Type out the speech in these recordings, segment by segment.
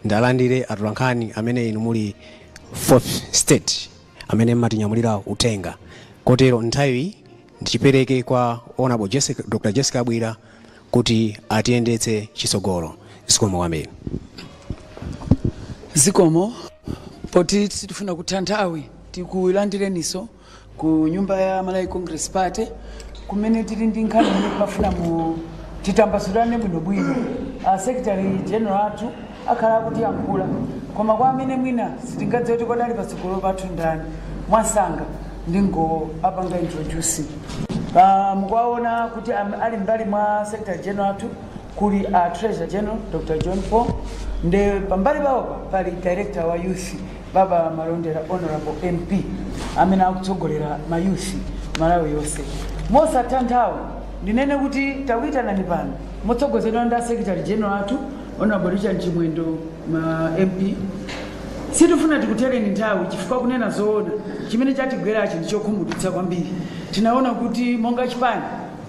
Ndalandire atolankhani amene inu muli fourth estate amene mmatinyamulira uthenga. Kotero nthawi ndichipereke kwa Honorable Jessica, Dr. Jessica Kabwila kuti atiyendetse chitsogolo. Zikomo kwambiri. Zikomo. Poti sitifuna kutha nthawi, tikulandireniso ku nyumba ya Malawi Congress Party, kumene tili ndi nkhani imene timafuna mu titambasulane bwinobwino. A secretary general athu akhala akutiyankhula, koma kwa amene mwina sitingadziwe kuti kodali patsogolo pathu ndani, mwasanga ndingo apanga introduce. Mukuwaona kuti ali mbali mwa secretary general athu kuli a treasurer general Dr John Paul, nde pambali pawopa pali director wa youth Baba Malondera, honorable MP amene akutsogolera ma youth Malawi yonse. Mosatha nthawi, ndinene kuti takuyitanani pano motsogozedwa ndi a secretary general athu Honorable Richard Chimwendo ma MP. Sitifuna tikuthereni nthawi, chifukwa kunena zoona chimene chatigwerachi ndi chokhumudwitsa kwambiri. Tinaona kuti monga chipani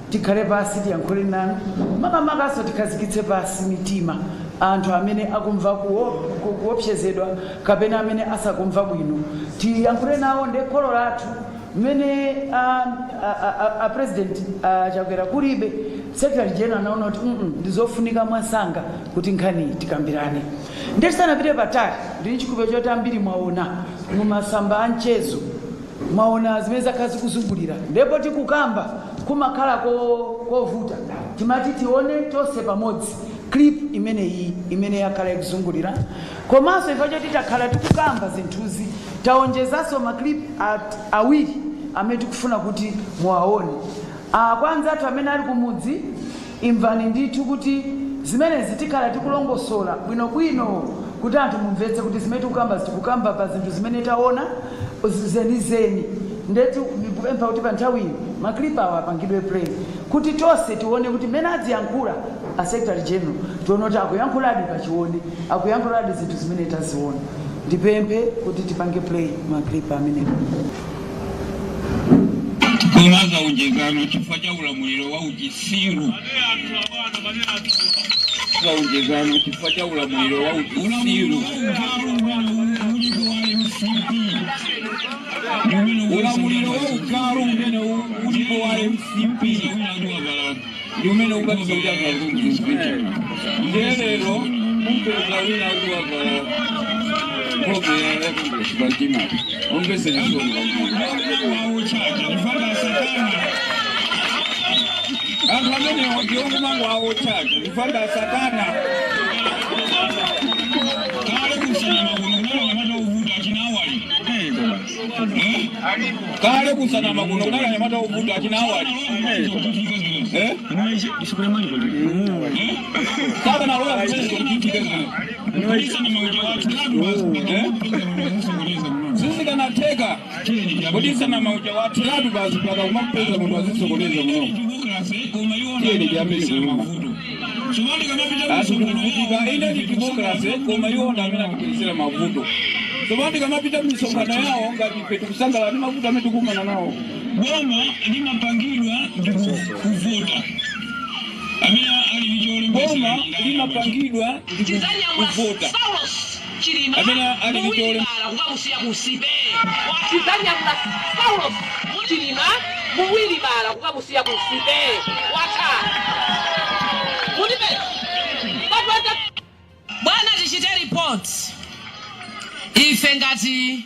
tikhale pasi, tiyankhule nanu, makamakaso tikhazikitse pasi mitima anthu amene akumva kuopsezedwa kapena amene asakumva bwino, tiyankhule nawo. Nde kholo lathu mmene a president Chakwera kulibe, secretary general anaona kuti ndizofunika mwasanga kuti nkhani tikambirane. Ndiye tisanapite patali, ndili chikhulupiriro choti ambiri mwaona mumasamba a mchezo, mwaona zimene zakhala zikuzungulira. Ndipo tikukamba kumakhala kovuta, timati tione tonse pamodzi clip imeneyi imene yakhala ikuzungulira. Komanso ife choti takhala tikukamba zinthuzi, taonjezanso ma clip awiri amene tikufuna kuti muwaone. Kwa anzathu amene ali kumudzi, imvani ndithu kuti zimenezi tikhala tikulongosola bwinobwino kuti anthu mumvetse kuti zimene tikukamba, tikukamba pa zinthu zimene taona zenizeni. Ndetu ndikupempha kuti pa nthawi ino ma clip awa apangidwe play kuti tonse tione kuti mmene adziyankhula a secretary general, tione kuti akuyankhuladi pachione, akuyankhuladi zinthu zimene taziona. Ndipemphe kuti tipange play ma clip amenewo. Koma zaonjezano chifukwa cha ulamuliro wa uchisiru, zaonjezano chifukwa cha ulamuliro wa uchisiru, ulamuliro wa ugalu umene ulipo wa MCP ndi umene ukapisa kuti anthu azunguzike. Ndiye lero mumpeza wina kuti wavala nkhope ya Congress pamtima, omvese chisoni kwambiri anthu amenewo ndi okumango awo chacha chifukwa ndi asatana. Kale kusanama kuno kunali anyamata ovuta achinawali. Kale kusanama kuno kunali anyamata ovuta achinawali. Eh? Saka nalola zimene zikuchitika zimene. Eh? Sizikanatheka kuti sanama uja wathiratu basi mpaka kumapeza munthu azisokoneza muno. Tiyeni tiyambeni kuluma. Anthu tikuvutika. Ine ndi democracy, koma iwo ndi amene akubweresera mavuto. Tsopano tikamapita m'misonkhano yawo, ngati ife tikusangalala ndi mavuto amene tikukumana nawo. Boma limapangidwa ndi kuvota amene ali ndi cholembesa. Boma limapangidwa ndi Tizanyamula kuvota Saulos Chilima amene ali ndi chole muwilibala kukamusiya kusipe. Tizanyamula Saulos Chilima muwilibala kukamusiya kusipe. Watha mulibe patwata. Bwana, tichite report ife ngati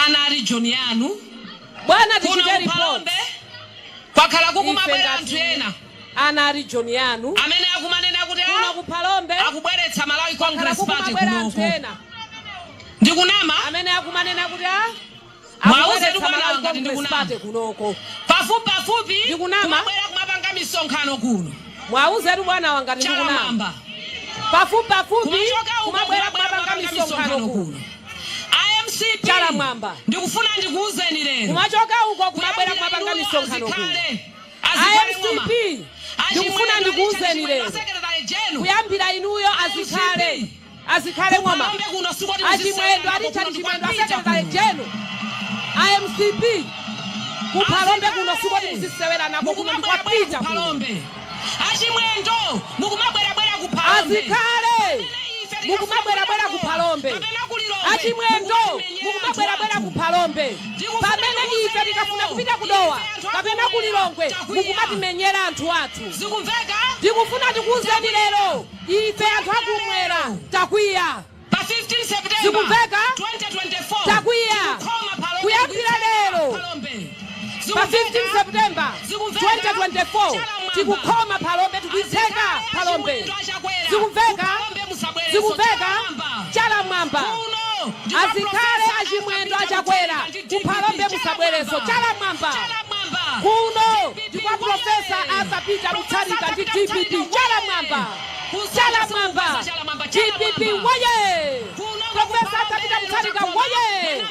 ana a region yanu. Bwana, kuno tichite report kuphalombe kwakhala ife kukumabwera anthu ngati ena ana a region yanu. amene akumanena kuti kuno ah, kuphalombe akubweretsa Malawi kwakhala Congress Party kukumabwera anthu kunoko. ena Ndikunama? amene akumanena kuti ah, Mwauze akubweretsa bwana Malawi ngati Congress ndikunama. Party kunoko. Pafupi pafupi Ndikunama? kumabwera kumapanga misonkhano kuno. Mwauzetu bwana wangati ndikunama. Chalamamba. Pafupi pafupi kumachoka uko kumabwera kumabwera kumapanga kumapanga misonkhano misonkhano kuno. kuno. IMCP, Chalamwamba. ndikufuna ndikuuzeni lero, Kumachoka uko kumabwera kuyambira kumapanga inuyo misonkhano kuno. azikhale azikhale ng'oma. IMCP, ndikufuna ndikuuzeni lero, kuyambira inuyo azikhale azikhale ng'oma, kuphalombe kuno sikoti achimwendo muzisewera a Richard kuno, Chimwendo, ndikwapita a secretary kuno. general IMCP, kuphalombe kuno sikoti muzisewera nako, kuno Mukumabwerabwera ndikwapita kuno. kuphalombe, achimwendo, mukumabwerabwera kuphalombe. Azikhale ife Mukumabwerabwera ku Phalombe. Achimwendo, mukumabwerabwera ku Phalombe pamene ife tikafuna kupita kuDowa kapena ku Lilongwe, mukumatimenyera anthu athu. Zikumveka? Ndikufuna tikuwuzeni lero, ife anthu akumwera takwiya. Pa 15 September Zikumveka? 2024 Takwiya. tikukhoma Phalombe, Kuyambira lero Phalombe. pa 15 September Zikumveka? 2024 tikukhoma Phalombe, tikuitseka Phalombe. Zikumveka? Zikumveka? Chala mwamba. Azikhale Achimwendo, Achakwera, kuPhalombe musabwereso. Chala mwamba. Kuno ndi kwa Professor Arthur Peter Mutharika ndi DPP. Chala mwamba, chala mwamba. DPP woye! Professor Arthur Peter Mutharika woye!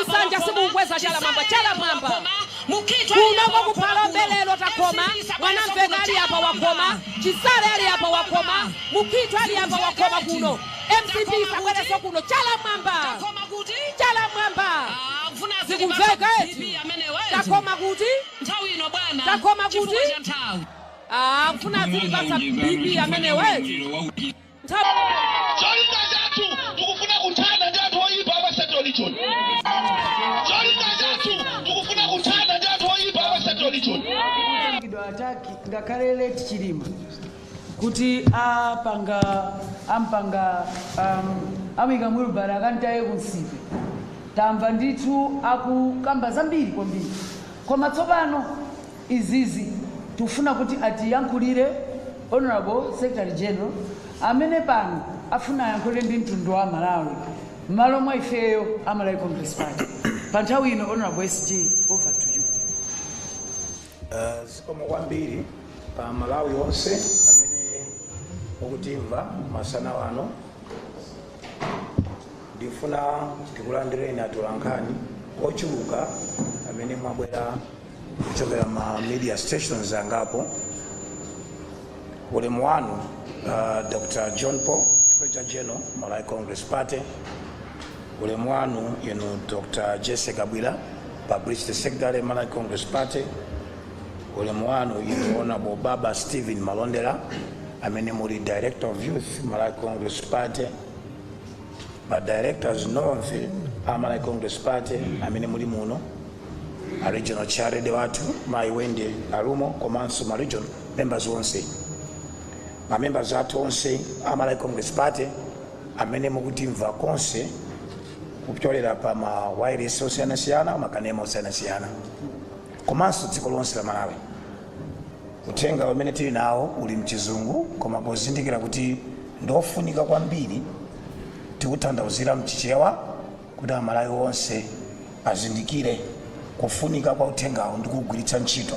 Kusanja simukukweza. Chala mwamba, chala mwamba. Kunoko kuPhalombe lero takhoma. Mwanamveka ali apa wakhoma, Chisale ali apa wakhoma, Mukhitho ali apa wakhoma. Kuno MCP isabwereso kuno. Chala mwamba, chala mwamba. Zikumveka eti? Takhoma kuti? Nthawi ino, bwana. Takhoma kuti? Chifukwa cha nthawi. Ah, mfuna azilipasa BP amenewe. Cholinga chathu, tikufuna kuthana ndi anthu oyipa aba Central Region. Cholinga chathu, tikufuna kuthana ndi anthu oyipa aba Central Region. Idwa attack ngakhale late Chilima kuti apanga ampanga amuyika mwilubala akantaye kunsipe. Tamva ndithu akukamba zambiri kwambiri, koma tsopano izizi tikufuna kuti atiyankhulire Honorable Secretary General amene pano afuna ayankhule ndi mtundu wa Malawi m'malo mwa ifeyo a Malawi Congress Party pa nthawi ino. Honorable SG, over to you. Zikomo kwambiri pa Malawi onse amene mukutimva masana wano. Ndifuna ndikulandireni atolankhani ochuluka amene mwabwera kuchokera ma media stations angapo. Ulemu wanu, Dr John Paul, Treasurer General, Malawi Congress Party. Ulemu wanu inu Dr Jessica Bwira, Publicity Secretary, Malawi Congress Party. Ulemu wanu inu Honorable Baba Stephen Malondera amene muli Director of Youth, Malawi Congress Party. Ma directors nonse a Malawi Congress Party amene muli muno, a regional chairlady wathu Mayi Wende Alumo, komanso ma region members onse, ma members athu onse a Malawi Congress Party amene mukutimva konse kupyolera pa ma wireless osiyanasiyana, makanema osiyanasiyana, komanso dziko lonse la Malawi. Uthenga umene tili nawo uli mchizungu, koma pozindikira kuti ndofunika kwambiri, tikutanthauzira mchichewa kuti Amalawi onse azindikire kufunika kwa uthengawo ndi kugwiritsa ntchito.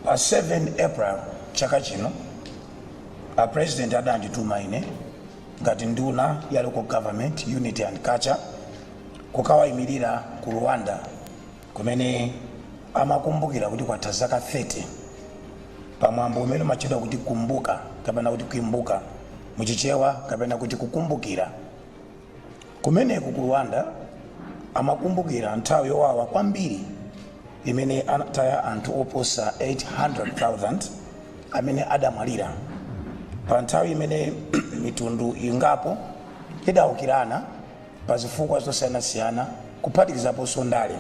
Pa 7 April chaka chino, a President adandituma ine ngati nduna ya Local Government, Unity and Culture kukawayimirira ku Rwanda kumene amakumbukira kuti kwatha zaka 30 pamwambo umene umatchedwa kuti Kumbuka kapena kuti Kuimbuka muchichewa kapena kuti kukumbukira. Kumeneku ku Rwanda amakumbukira nthawi yowawa kwambiri imene anataya anthu oposa 800,000 amene adamwalira pa nthawi imene mitundu ingapo idawukirana pa zifukwa zosiyanasiyana, kuphatikizaponso ndale.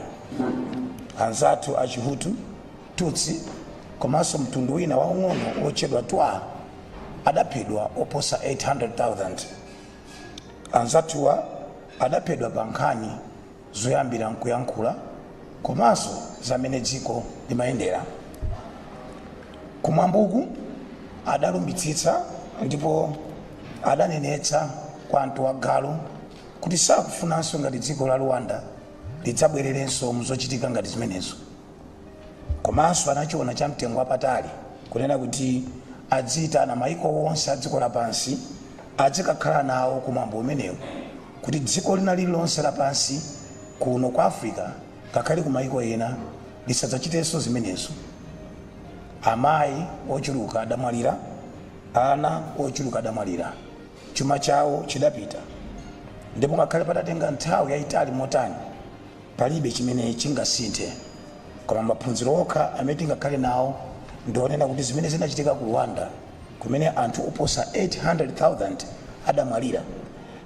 Anzathu Achihutu, Tutsi komanso mtundu wina waung'ono wotchedwa Twa adaphedwa oposa 800,000. Anzathuwa adaphedwa pa nkhani zoyambira nkuyankhula komanso zamene dziko limayendera. Kumwambuku adalumbitsitsa ndipo adanenetsa kwa anthu agalu kuti sakufunanso ngati dziko la Rwanda lidzabwererenso muzochitika ngati zimenezo. Komanso anachiona cha mtengo wapatali kunena kuti adziyitana maiko onse a dziko lapansi adzikakhala nawo kumwambo umenewu, kuti dziko lina lililonse lapansi kuno ku Africa ngakhale ku maiko ena lisadzachitenso zimenezo. Amayi ochuluka adamwalira, ana ochuluka adamwalira, chuma chawo chidapita, ndipo ngakhale patatenga nthawi yayitali motani, palibe chimene chingasinthe. Koma maphunziro okha amene tingakhale nawo ndionena kuti zimene zinachitika ku Rwanda kumene anthu oposa 800,000 adamwalira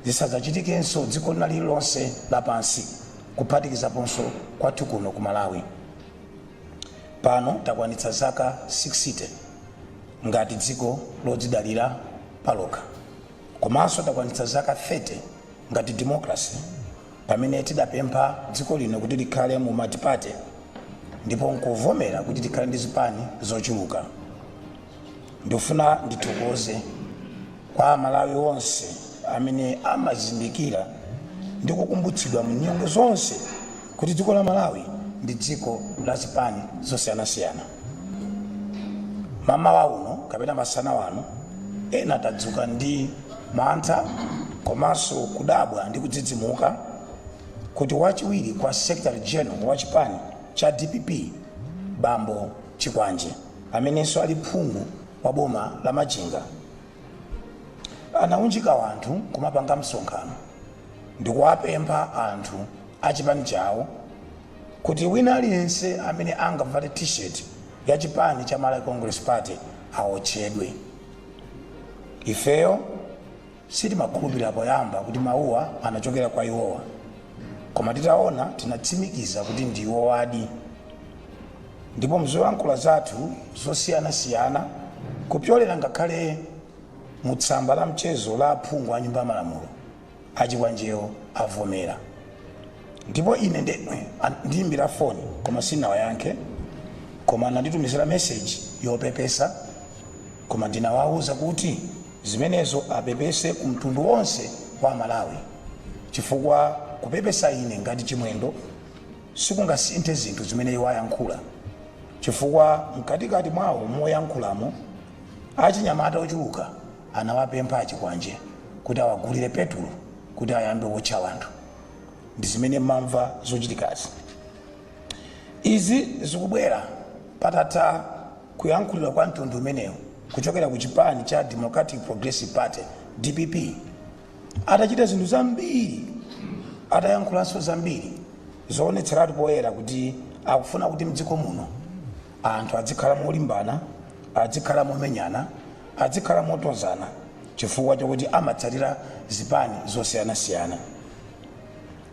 zisadzachitikenso dziko lina lililonse lapansi, kuphatikizaponso kwathu kuno ku Malawi. Pano takwanitsa zaka 60 ngati dziko lodzidalira palokha, komanso takwanitsa zaka 30 ngati democracy, pamene tidapempha dziko lino kuti likhale mu multiparty ndipo nkuvomera kuti tikhale ndi zipani zochuluka. Ndifuna ndithokoze kwa Amalawi onse amene amazindikira ndi kukumbutsidwa mu nyengo zonse kuti dziko la Malawi ndi dziko la zipani zosiyanasiyana. Mamawa uno kapena masana wano, ena tadzuka ndi mantha komanso kudabwa ndi kudzidzimuka kuti wachiwiri kwa Secretary General wa chipani cha DPP, Bambo Chikwanje, amenenso ali phungu wa boma la Machinga, anaunjika wanthu kumapanga msonkhano ndikuwapempha anthu a chipani chawo kuti wina aliyense amene angavale T-shirt ya chipani cha Malawi Congress Party aotchedwe. Ifeyo sitimakhulupirira poyamba kuti mawuwa anachokera kwa iwowa, koma titaona tinatsimikiza kuti ndiwo wadi. Ndipo mzoyankhula zathu zosiyanasiyana, kupyolera ngakhale mutsamba la mchezo la aphungu a Nyumba ya Malamulo, Achikwanjewo avomera. Ndipo ine ndemwe ndiyimbira foni koma sinawayankhe, koma ananditumizira message yopepesa, koma ndinawawuza kuti zimenezo apepese ku mtundu wonse wa Malawi, chifukwa kupepesa ine ngati Chimwendo sikungasinthe zinthu zimene iwo ayankhula, chifukwa mkatikati mwawo moyankhulamo achinyamata ochuluka anawapempha Achikwanje kuti awagulire petulo kuti ayambe wotcha wanthu. Ndi zimene mamva zochitikazi. Izi zikubwera patatha kuyankhulidwa kwa mtundu umenewu kuchokera ku chipani cha Democratic Progressive Party, DPP, atachita zinthu zambiri, atayankhulanso zambiri zoonetseratu poyera kuti akufuna kuti mdziko muno anthu adzikhala molimbana, adzikhala momenyana, adzikhala motonzana, chifukwa chokuti amatsatira zipani zosiyanasiyana.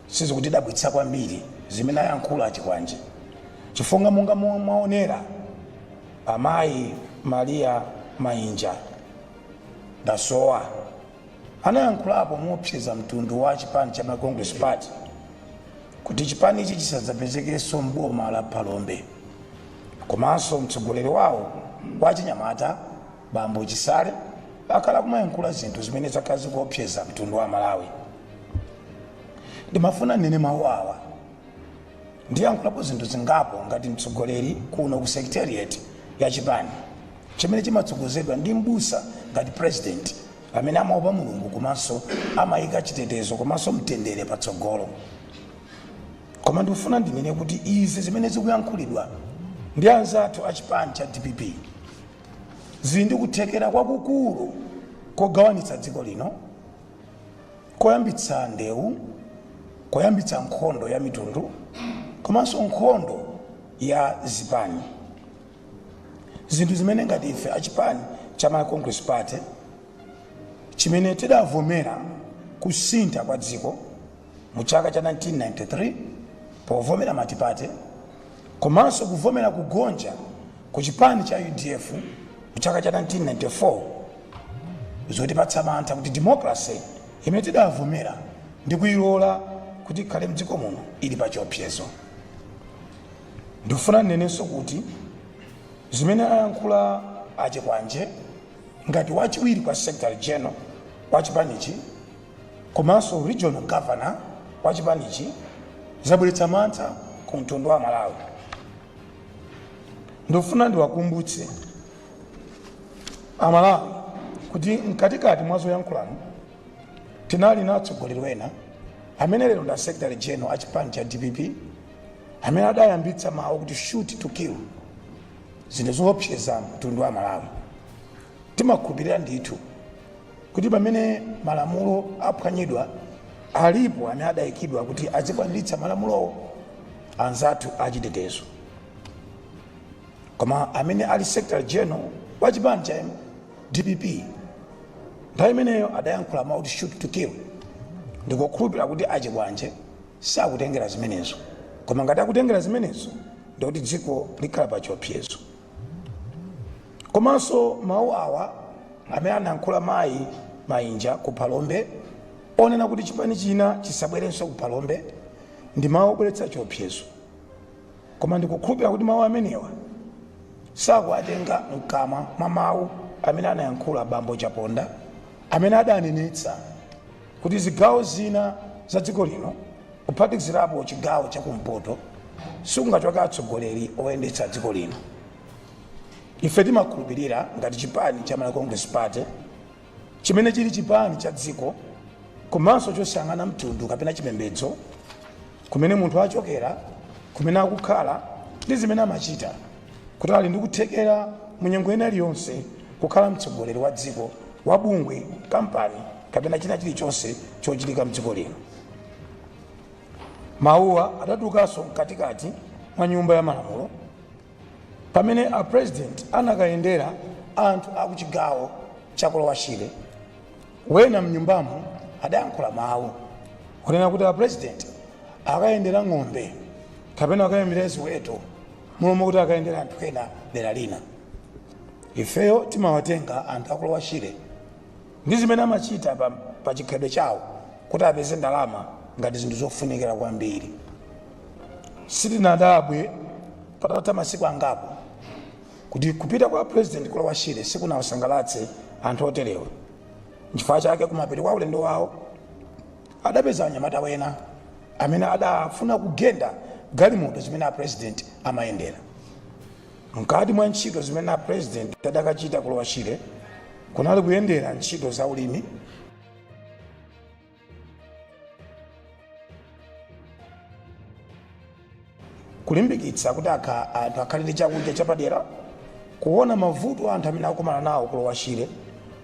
Sizikutidabwitsa kwambiri zimene ayankhula Achikwanje, chifukwa monga mwaonera, Amayi Maria Mainja Ndasowa anayankhulapo moopseza mtundu wa chipani cha Congress Party kuti chipani ichi chisadzapezekenso mboma la Phalombe. Komanso mtsogoleri wawo wa chinyamata, Bambo Chisale, akhala kumayankhula zinthu zimene zakhala zikuopseza mtundu wa Malawi. Ndimafuna nene mawu awa. Ndiyankhulapo zinthu zingapo ngati mtsogoleri kuno ku secretariat ya chipani chimene chimatsogozedwa ndi mbusa ngati president, amene amaopa Mulungu komanso amayika chitetezo komanso mtendere patsogolo. Koma ndikufuna ndinene kuti izi zimene zikuyankhulidwa ndi anzathu a chipani cha DPP zili ndi kuthekera kwakukulu kogawanitsa dziko lino, koyambitsa ndewu, koyambitsa nkhondo ya mitundu komanso nkhondo ya zipani, zinthu zimene ngati ife achipani cha Malawi Congress Party, chimene tidavomera kusintha kwa dziko mu chaka cha 1993 povomera multiparty komanso kuvomera kugonja ku chipani cha UDF mu chaka cha 1994, zotipatsa mantha kuti democracy imene tidavomera ndi kuyilola kuti ikhale mdziko muno ili pa chiopsezo. Ndikufuna ndinenenso kuti zimene ayankhula Achikwanje ngati wachiwiri kwa Secretary General wa chipanichi komanso regional governor wa chipanichi zabweretsa mantha ku mtundu wa Malawi. Ndikufuna ndiwakumbutse Amalawi kuti mkatikati mwa zoyankhulano tinali na atsogoleri wena amene lero nda Secretary General a chipani cha DPP, amene adayambitsa mawu kuti "shoot to kill", zinthu zoopseza mtundu wa Malawi. Timakhulupirira ndithu kuti pamene malamulo aphwanyidwa, alipo amene adayikidwa kuti azikwaniritsa malamulowo, anzathu achitetezo. Koma amene ali Secretary General wa chipani cha DPP Nthawi imeneyo adayankhula mawu kuti "shoot to kill". Ndikukhulupirira kuti achikwanje sakutengera zimenezo, koma ngati akutengera zimenezo, ndikuti dziko likhala pa chiopsezo. Komanso mawu awa amene anayankhula mayi Mainja ku Phalombe, onena kuti chipani china chisabwerenso ku Phalombe, ndi mawu obweretsa chiopsezo, koma ndikukhulupirira kuti mawu amenewa sakuwatenga mkamwa mwa mawu amene anayankhula bambo Chaponda, amene adanenetsa kuti zigawo zina za dziko lino, kuphatikizirapo chigawo chakumpoto, sikungachoke atsogoleri oyendetsa dziko lino. Ife timakhulupirira ngati chipani cha Malawi Congress Party, chimene chili chipani cha dziko komanso chosayang'ana mtundu kapena chipembedzo, kumene munthu achokera, kumene akukhala ndi zimene amachita, kuti ali ndi kuthekera mu nyengo ina iliyonse kukhala mtsogoleri wa dziko, wa bungwe, kampani kapena china chilichonse chochitika mdziko lino. Mawuwa adatulukanso mkatikati mwa Nyumba ya Malamulo pamene a President anakayendera anthu akuchigawo cha ku Lower Shire. Wena mnyumbamo adayankhula mawu kunena kuti a President akayendera ng'ombe kapena akayendera ziweto mulomo kuti akayendera anthu ena dera lina. Ifeyo timawatenga anthu aku Lower Shire ndi zimene amachita pa chikhalidwe chawo kuti apeze ndalama ngati zinthu zofunikira kwambiri. Sitinadabwe patatha masiku angapo kuti kupita kwa President ku Lower Shire sikunawasangalatse anthu oterewa. Nchifukwa chake kumapeto kwa ulendo wawo adapeza anyamata wena amene adafuna kugenda galimoto zimene a President amayendera. Mkati mwa ntchito zimene a President adakachita ku Lower Shire kunali kuyendera ntchito za ulimi, kulimbikitsa kuti anthu akhale ndi chakudya chapadera, kuona mavuto anthu amene akukumana nawo ku Lower Shire,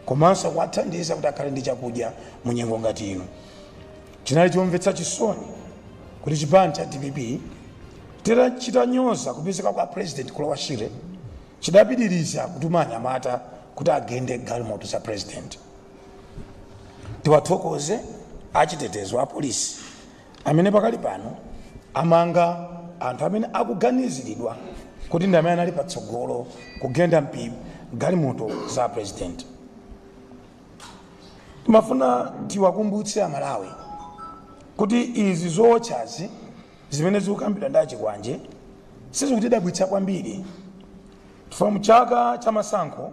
komanso kuwathandiza kuti akhale ndi chakudya mu nyengo ngati ino. Chinali chomvetsa chisoni kuti chipani cha DPP chitanyoza kupezeka kwa President ku Lower Shire, chidapitiriza kutuma anyamata kuti agende galimoto za President. Tiwathokoze achitetezo a polisi amene pakali pano amanga anthu amene akuganiziridwa kuti ndi amene anali patsogolo kugenda mpi galimoto za President. Timafuna tiwakumbutse Amalawi kuti izi zootchazi zimene zikukambidwa ndi achikwanje sizikutidabwitsa kwambiri, chifukwa mchaka cha masankho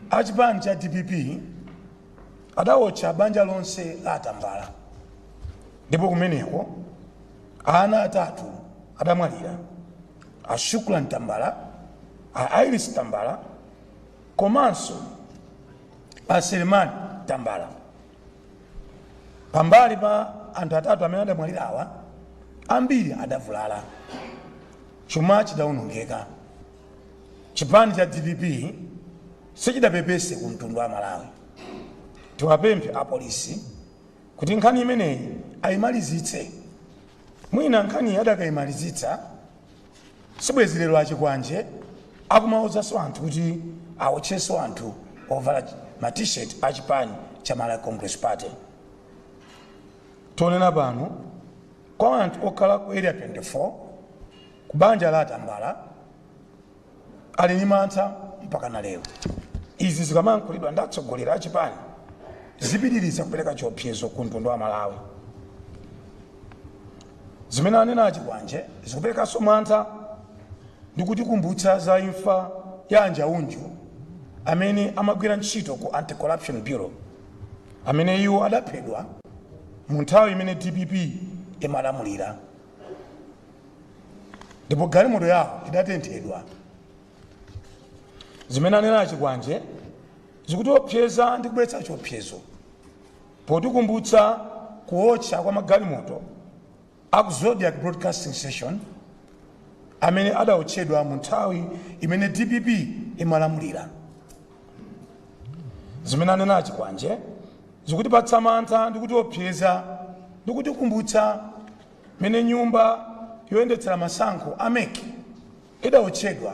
achipani cha DPP adawotcha banja lonse la Atambala, ndipo kumeneko ana atatu adamwalira: a Shukran Tambala, a Iris Tambala komanso a Selemani Tambala. Pambali pa anthu atatu amene adamwalirawa, ambiri adavulala, chuma chidawonongeka. Chipani cha DPP sichidapepese ku mtundu wa Malawi. Tiwapemphe apolisi kuti nkhani imeneyi ayimalizitse. Mwina nkhani adakayimalizitsa, sibwezi lero achikwanje akumawuzanso anthu kuti awotchenso anthu ovala ma T-shirt achipani cha Malawi Congress Party. Tonena pano, kwa anthu okhala ku Area 24 ku banja la Atambala ali ndi mantha mpaka na lero. Izi zikamayankhulidwa ndi atsogoleri achipani, zipitiriza kupereka chiopsezo ku mtundu wa Malawi. Zimene anena achikwanje zikuperekanso mantha ndi kutikumbutsa za imfa ya Anjaunju amene amagwira ntchito ku Anti-Corruption Bureau, amene iwo adaphedwa mu nthawi imene DPP imalamulira, ndipo galimoto yawo idatenthedwa. Zimene anena achikwanje zikutiopseza ndi kubweretsa chiopsezo potikumbutsa kuotcha kwa magalimoto aku Zodiac Broadcasting Station amene adaotchedwa mu nthawi imene DPP imalamulira. Zimene anena achikwanje zikutipatsa mantha ndi kutiopseza ndi kutikumbutsa mene nyumba yoyendetsera masankho a MEC idawotchedwa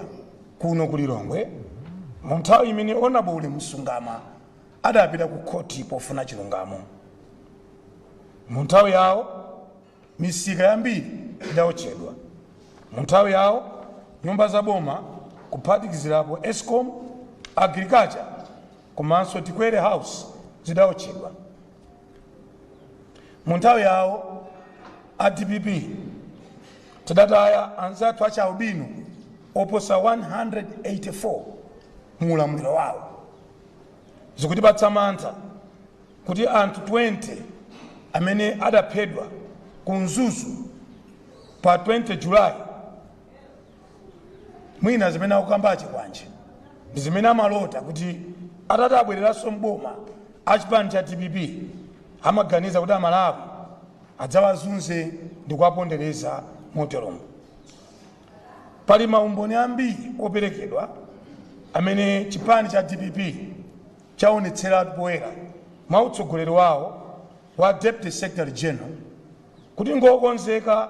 kuno ku Lilongwe mu nthawi imene Honorable Msungama adapita ku khoti pofuna chilungamo. Mu nthawi yawo misika yambiri idawotchedwa. Mu nthawi yawo nyumba za boma, kuphatikizirapo ESCOM, Agriculture komanso Tikwere House, zidawotchedwa. Mu nthawi yawo a DPP tidataya anzathu achialubino oposa 184 mu ulamuliro wawo. Zikutipatsa mantha kuti anthu 20 amene adaphedwa ku Mzuzu pa 20 Julayi, mwina zimene akukamba achikwanje ndi zimene amalota kuti atati abwereranso mboma achipani cha DPP, amaganiza kuti Amalawi adzawazunze ndi kuwapondereza moteromo. Pali maumboni ambiri operekedwa amene chipani cha DPP chaonetseratu poyera mwa utsogoleri wawo wa Deputy Secretary General kuti ngokonzeka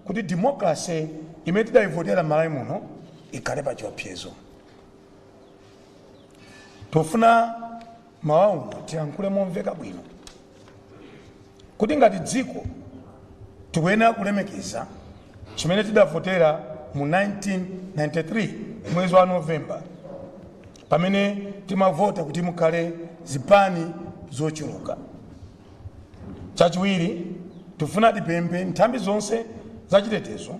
kuti democracy imene tidayivotera m'Malawi muno ikhale pa chiopsezo. Tofuna mawa uno tiyankhule momveka bwino kuti ngati dziko tikuyenera kulemekeza chimene tidavotera mu 1993 mwezi wa Novemba, pamene timavota kuti mukhale zipani zochuluka. Chachiwiri, tifuna tipemphe nthambi zonse zachitetezo,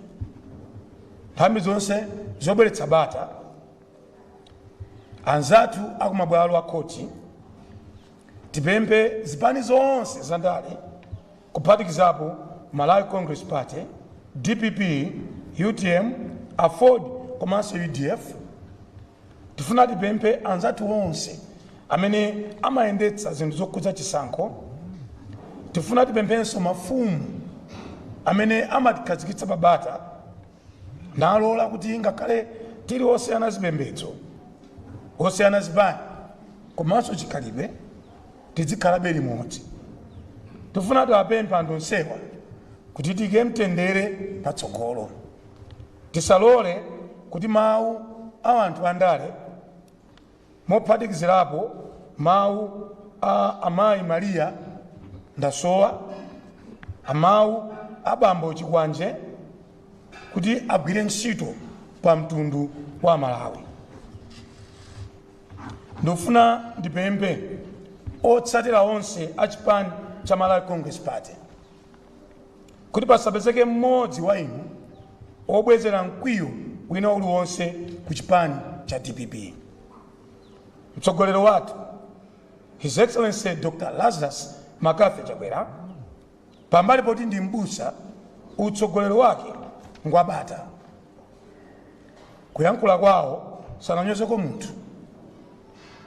nthambi zonse zobweretsa bata, anzathu akumabwalo a khoti, tipemphe zipani zonse zandale kuphatikizapo Malawi Congress Party, DPP, UTM, AFORD komanso UDF. Tifuna tipemphe anzathu onse amene amayendetsa zinthu zokhudza chisankho. Tifuna tipemphenso mafumu amene amatikhazikitsa pabata nalola kuti ngakhale tili osiyana zipembedzo, osiyana zipani komanso chikhalidwe, tizikhalabe limodzi. Tifuna tiwapempha anthu onsewa kuti tiyike mtendere patsogolo. Tisalole kuti mawu a anthu andale, mophatikizirapo mawu a Amayi Maria Ndasowa, amawu a Bambo Chikwanje, kuti agwire ntchito pa mtundu wa Malawi. Ndifuna ndipemphe otsatira onse a chipani cha Malawi Congress Party kuti pasapezeke mmodzi wa inu obwezera mkwiyo wina uliwonse ku chipani cha DPP. Mtsogoleri wathu, His Excellency Dr Lazarus McCarthy Chakwera, pambali poti ndi mbusa, utsogoleri wake ngwabata. Kuyankhula kwawo sananyozeko munthu,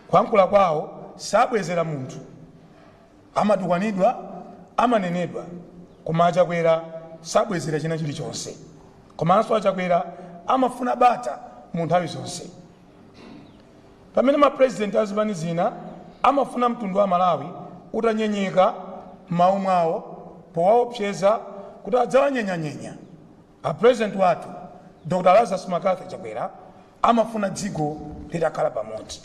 kuyankhula kwawo sabwezera munthu. Amatukwanidwa, amanenedwa, koma aChakwera sabwezera china chilichonse. Komanso aChakwera amafuna bata mu nthawi zonse. Pamene mapurezidenti azipani zina amafuna mtundu wa Malawi utanyenyeka m'mawu mwawo powaopseza kuti adzawanyenyanyenya, apurezidenti wathu Dr Lazarus McCarthy Chakwera amafuna dziko litakhala pamodzi.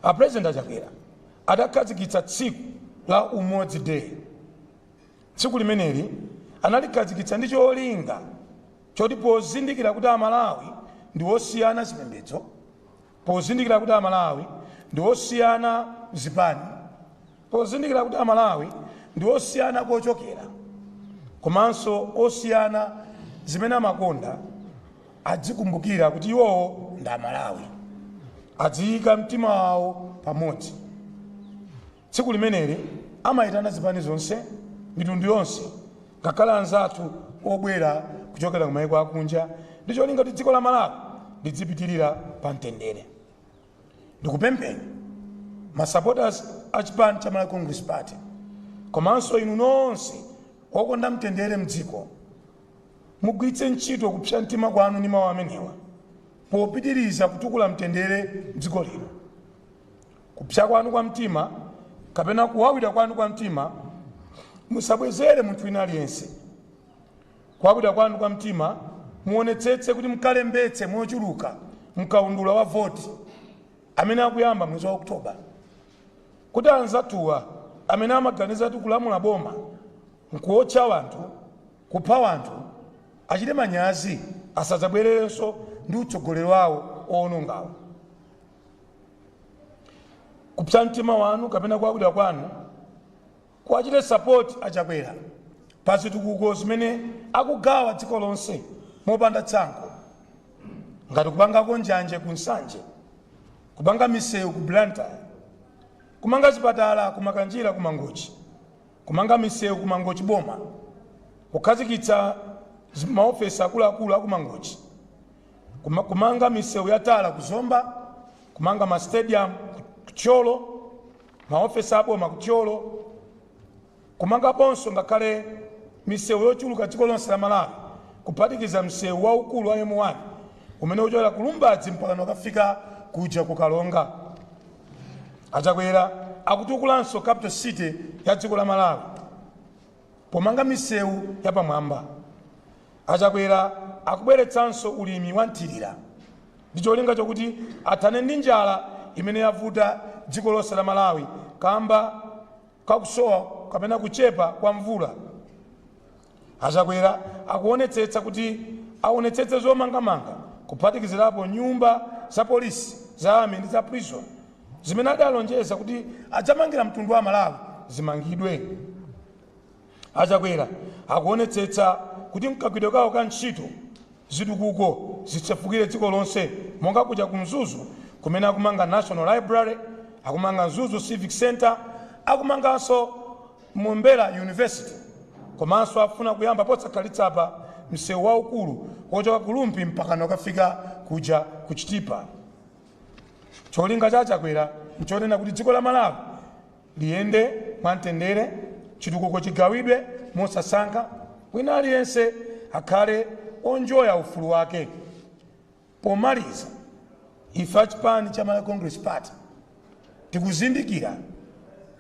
Apurezidenti aChakwera adakhazikitsa tsiku la Umodzi Day. Tsiku limeneli analikhazikitsa ndi cholinga choti pozindikira kuti Amalawi ndi osiyana zipembedzo, pozindikira kuti Amalawi ndi osiyana zipani, pozindikira kuti Amalawi ndi osiyana kochokera komanso osiyana zimene amakonda, adzikumbukira kuti iwowo ndi Amalawi, adziyika mtima wawo pamodzi. Tsiku limeneli amayitana zipani zonse, mitundu yonse, ngakhale anzathu obwera kuchokera ku mayiko akunja, ndi cholinga kuti dziko la Malawi lidzipitirira pa mtendere. Ndikupempheni ma supporters a chipani cha Malawi Congress Party komanso inu nonse okonda mtendere mdziko, mugwiritse ntchito kupsa mtima kwanu ndi mawu amenewa popitiriza kutukula mtendere mdziko lino. Kupsa kwanu kwa mtima kapena kuwawidwa kwanu kwa mtima, musabwezere munthu wina aliyense. Kuwawidwa kwanu kwa mtima, muonetsetse kuti mukalembetse mochuluka mkaundula wa voti amene akuyamba mwezi wa Oktoba. Kuti anzathuwa amene amaganiza kuti kulamula boma nkuotcha wanthu, kupha wanthu, achite manyazi, asadzabwererenso ndi utsogoleri wawo owonongawo. Kupsa mtima wanu kapena kuwawidwa kwanu kuwachite support aChakwera pa zitukuko zimene akugawa dziko lonse mopanda tsankho, ngati kupangako njanje ku Nsanje, kupanga misewu ku Blantyre, kumanga zipatala ku Makanjira ku Mangochi, kumanga misewu ku Mangochi boma, kukhazikitsa maofesi akuluakulu aku Mangochi, kumanga misewu ya tala ku Zomba, kumanga ma stadium ku Thyolo, maofesi aboma ku Thyolo, kumangaponso ngakhale misewu yochuluka dziko lonse la Malawi, kuphatikiza msewu waukulu wa M1 umene uchokera ku Lumbadzi mpaka ukafika kuja ku Kalonga. Achakwera akutukulanso capital city ya dziko la Malawi pomanga misewu yapamwamba. Achakwera akubweretsanso ulimi wa nthirira ndi cholinga chokuti athane ndi njala imene yavuta dziko lonse la Malawi kamba kakusowa kapena kuchepa kwa mvula. Achakwera akuonetsetsa kuti aonetsetse zomangamanga, kuphatikizirapo nyumba za polisi, za army ndi za prison zimene adalonjeza kuti adzamangira mtundu wa Malawi zimangidwe. Achakwera akuonetsetsa kuti mkagwidwe kawo ka ntchito zitukuko zisefukire dziko lonse, monga kuja ku Mzuzu kumene akumanga National Library, akumanga Mzuzu Civic Center, akumanganso Mombera University, komanso afuna kuyamba posakhalitsa msewu waukulu wochoka ku Rumphi mpaka ukafika kuja ku Chitipa. Cholinga cha Chakwera nchonena kuti dziko la Malawi liyende mwamtendere, chitukuko chigawidwe mosasankha, wina aliyense akhale onjoya ufulu wake. Pomaliza, ife achipani cha Malawi Congress Party tikuzindikira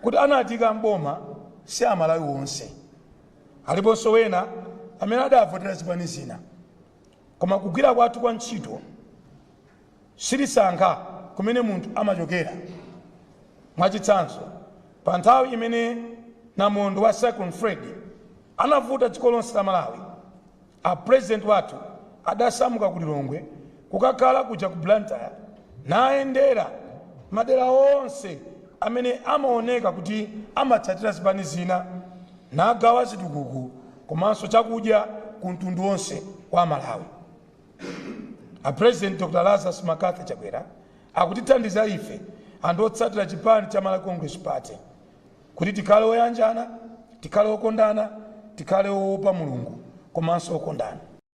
kuti anatika mboma si Amalawi wonse, aliponso wena amene adavotera zipani zina, koma kugwira kwathu kwa ntchito silisankha kumene munthu amachokera. Mwachitsanzo, pa nthawi imene namondo wa Cyclone Freddy anavuta dziko lonse la Malawi, a president wathu adasamuka ku Lilongwe kukakhala kuja ku Blantyre, nayendera madera onse amene amaoneka kuti amatsatira zipani zina, nagawa zitukuko komanso chakudya ku mtundu wonse wa Malawi. A President Dr Lazarus McCarthy Chakwera akutithandiza ife anthu otsatira chipani cha Malawi Congress Party kuti tikhale oyanjana, tikhale okondana, tikhale oopa Mulungu komanso okondana.